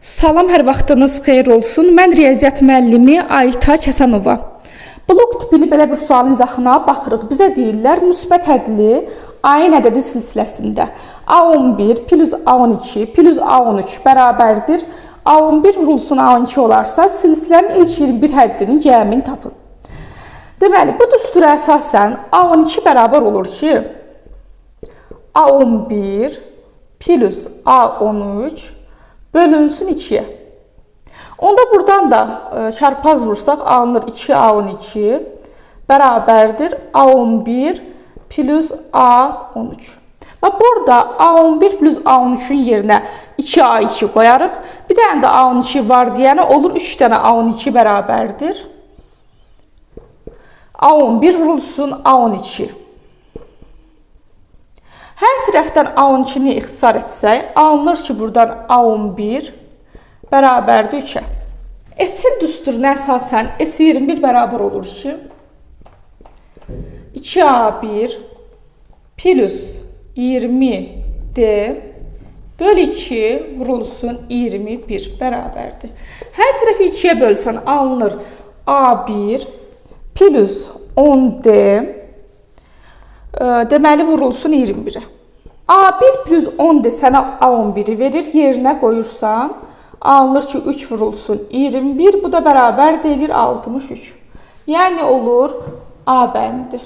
Salam, hər vaxtınız xeyir olsun. Mən riyaziyyat müəllimi Ayta Kəsənova. Blok tipli belə bir sualın izahına baxırıq. Bizə deyirlər, müsbət hədli ayın ədədi silsiləsində A11 plus A12 plus A13 bərabərdir. A11 vurulsun A12 olarsa, silsilənin ilk 21 həddinin cəmini tapın. Deməli, bu düstura əsasən A12 bərabər olur ki, A11 plus A13 bölünsün 2'ye. Onda buradan da çarpaz vursaq alınır 2A12 bərabərdir A11 plus A13. Və burada A11 plus A13-ün yerinə 2A2 qoyarıq. Bir dənə də A12 var deyənə olur 3 dənə A12 bərabərdir. A11 vurulsun A12. Hər tərəfdən A12-ni ixtisar etsək, alınır ki, buradan A11 bərabərdir 3-ə. S düsturuna əsasən S21 bərabər olur ki, 2A1 plus 20D böl 2 vurulsun 21 bərabərdir. Hər tərəfi 2-yə bölsən alınır A1 plus 10D, deməli vurulsun 21-ə. A1 plus 10D sənə A11-i verir. Yerinə qoyursan, alınır ki 3 vurulsun 21. Bu da bərabər deyilir 63. Yəni olur A bəndi.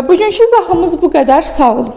Bugünkü izahımız bu qədər. Sağ olun.